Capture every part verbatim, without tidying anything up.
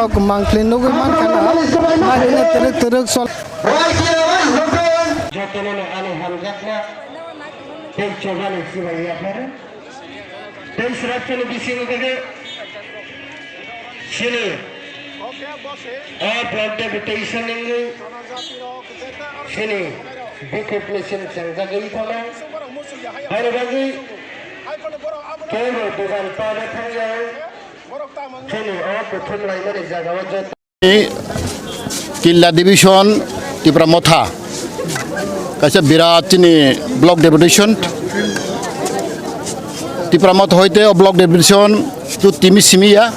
Mangpli nugwi mankha na, naitino twrwk twrwk sol. Jotono ani hamjakma tei chobani chibai yaphar. Tei srapchani bisingo khe chini o block deputation wngwi chini bukhuk machine changjagwi thangna. Bani bagwi kebo dogan pana thangya. Chini o kuthum laimani jagao joto Killa division, Tipra Motha, kaisa birat chini block deputation. Tipra Motha hoite o block deputation tu timi simi ya,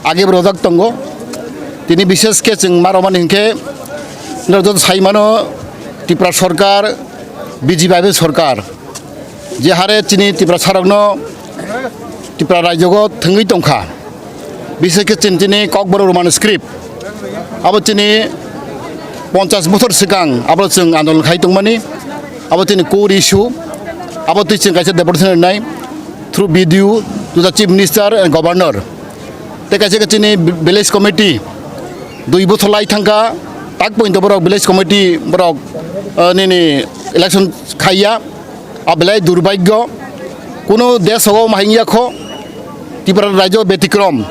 age bo rojak tongo. Tini bishes khe chwng ma romani hinkhe norok joto sai mano Tipra sorkar, B J P bai sorkar. Je hare chini Tiprasarokno Tipra raijogo thwngwi tongkha. Bisai khe chini, chini Kokborok Roman script. Abo chini ponchas bochor swkang abo chwng andolon khai tongmani. Abo chini core issue. Abo twi chwng kaisa deputation rwnai through B D O to the Chief Minister and Governor. Tei kaisa khe chini village committee dui bochor lai thangkha. Tak pointo borok village committee borok, uh, nini election khaiya. A belai durbhagyo, kunu desh o mahingya kho, Tripura rajyo betikrom,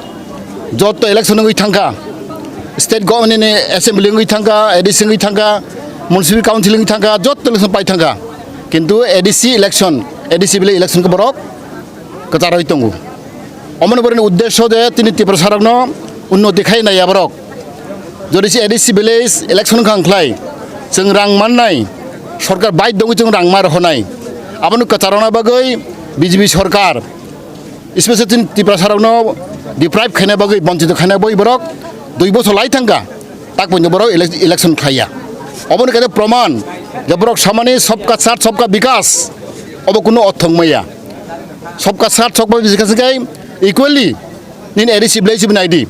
jotto election wngwi thangkha, state government ni assembly wngwi thangkha, A D C wngwi thangkha, municipal council wngwi thangkha, jotto election pai thangkha, kintu A D C election, A D C village election khe borok kwcharwi tongo. Omoni borokni uddesyo je tini Tiprasarokno unnoti khai naiya borok. Jodi se A D C village election wngkha wngkhlai, chwng rang mannai, sorkar baidhyo wngwi chwng rang ma rohornai. Abono kwcharona bagwi B J P sorkar, especially chini Tiprasarokno deprive khaina bagwi, bonchito khaina bagwi borok dui bochor lai thangkha, tak pointo borok ele-, election khlaiya. Obono kaisa proman je borok samani sabka saath sabka bikas, obo kunu ortho wngmaya. Sabka saath sabka bikas khe equally nini A D C village hibi naidi.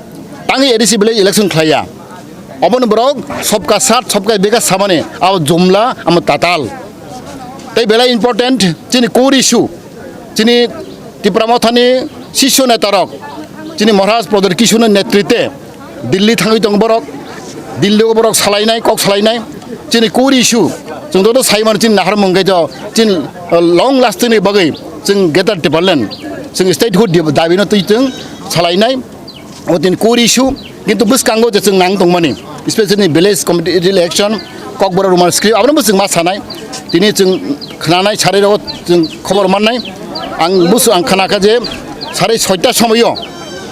Tangwi A D C village election khlaiya. Obono borok sabka saath sabka bikas samani abo jumla amo tatal. Tei belai important chini core issue. Chini Tipra Mothani sisyo netarok, chini Maharaj Pradyot Kishorni netrite Delhi thangwi tongo borok. Delhi o borok salainai, kok salainai. Chini core issue, chwng joto saimano chini naharmung khe jo, chini, uh, long lasting ni bagwi chwng Greater Tipraland, chwng statehood dib-, dabino twi chwng salainai. O tini core issue, kintu bwskango je chwng nang tongmani, especially village committee election, Kokborok Roman script, abono bwswng ma sanai. Tini chwng khnanai, sarirok chwng khobor mannai. Ang busu ang khnakha je sari soita somoio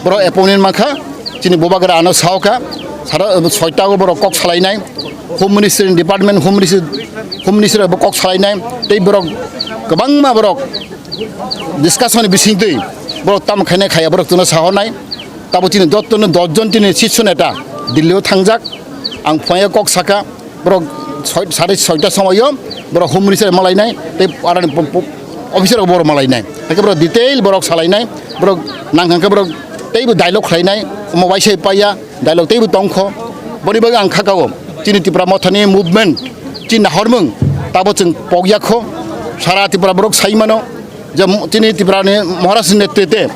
borok appointment mankha, chini bubagra ano saokha, sara soita o borok kok salainai, Home Ministry department, Home Ministry, Home Ministry bo kok salainai, tei borok kwbangma borok discussion bisingtwi borok tamo khainai khaiya borok chwngno sahornai. Tabo chini jottono dos jon chini sisyo neta Delhi o thangjak. Ang phwaya kok saka, borok soi-, sare soita somoio borok Home Minister malainai, tei arani po-, po-, officer borok malainai. Haikhe borok detail borok salainai, borok nangkha khe borok teibo dialogue khlainai, omo waisa paiya, dialogue teibo tongkho. Boni bagwi ang khakao, chini Tipra Mothani movement, chini nahormung, tabo chwng pokya kho, sara Tipra borok sai mano. Je mo-, chini Tripura ni Maharaj ni netrite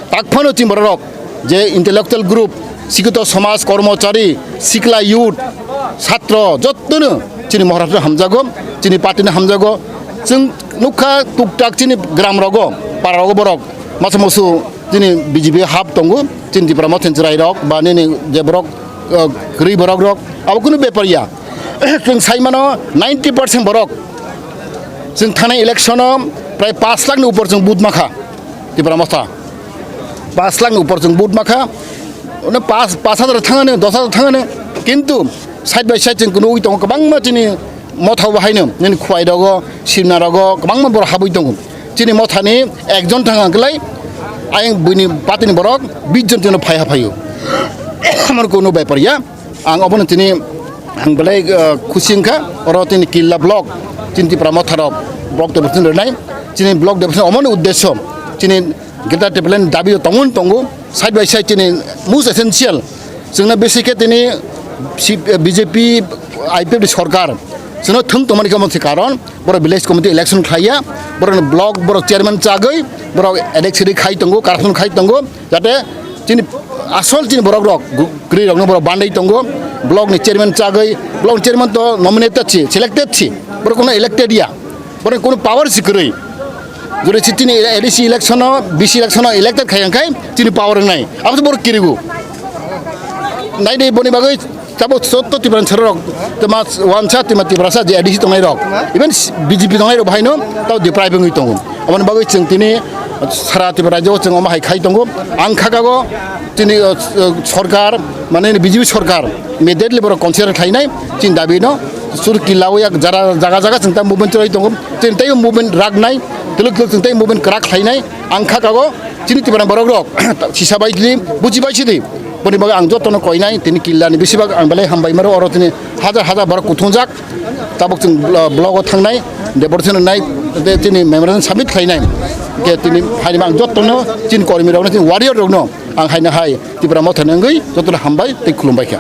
tak phano chini borok rok je intellectual group, sikito somaj, kormochari, sikla youth, satro, jottono chini Maharaj no hamjago, chini party no hamjago. Chwng nukha tuktak chini gram rogo, para rogo borok masa musu chini B J P hap tongo, chini Tipra Motha ni chwrai rok ba nini je borok, uh, kwrwi borok rok, abo kunu bepar ya. Chwng sai mano ninety percent borok. Chwng thanai election o prai pash lakh ni upor chwng vote makha Tipra Motha. Pash lakh ni upor chwng vote makha. Ono pash, pash hajar thangani, dos hajar thangani. Kintu side by side chwng kunui tongo, kwbangma chini Motha bo haino, nini Khwai rogo, Simna rogo, kwbangma borok habwi tongo. Chini Mothani ekjon thang ang klai, ayang buini party ni borok bish jon tino phai ha phaio. Amar kunu bepar ya. Ang obono tini ang belai, uh, khusi wngkha, oro tini Killa block, chini Tipra Motha rok block deputation rwnai, chini block deputation omono uddesyo, chini Greater Tipraland dabi tongo tongo, side by side chini most essential, chwngno besi khe tini C-, B J P, I P F ni sorkar, chwngno thwng tongmani khe omo se karon, borok village committee election khlaiya, borok block, borok chairman chagwi, borok adek siri khai tongo, corruption khai tongo, jate Chini asol chini borok rok gu-, kwrwi rokno borok bandai tongo. Block ni chairman chagwi, block ni chairman to nominated si, selected si. Borok kono elected ya. Borok kono power si kwrwi. Jore si chini A D C election o, B C election o elected khai angkhai chini power wngnai. Abo se borok kirigo. Nai dei boni bagwi tabuk sotto Tipra sarok, tma wansa, tma Tiprasa je A D C tongnai rok, even B J P tongnai rok bahaino tau deprive wngwi tongo. Aboni bagwi chwng tini sara Tripura rajyo chwng omo hai khai tongo. Ang khakago tini, uh, uh, sorkar, mane B J P sorkar immediately borok consider khlainai chini dabi no. Sur killa o yak jara jaga jaga chwng ta movement chwrai tongo. Chwng tei movement rak nai, telok telok chwng tei movement kwrak khlainai. Ang khakago chini Tripura borok rok sisa bai di, buji bai sidi. Boni bagwi ang jotono koinai, tini killa ni bisibak ang belai hambai maro, oro tini hajar hajar borok kuthungjak. Tabuk chwng blo-, block o thangnai, de borok chwng nai, de tini memorandum submit khlainai. Ke tini haini ang jotono chini kormi rokno, chini warrior rokno ang haino hai Tipra Motha ni wngwi jotono hambai tei khulumbai kha.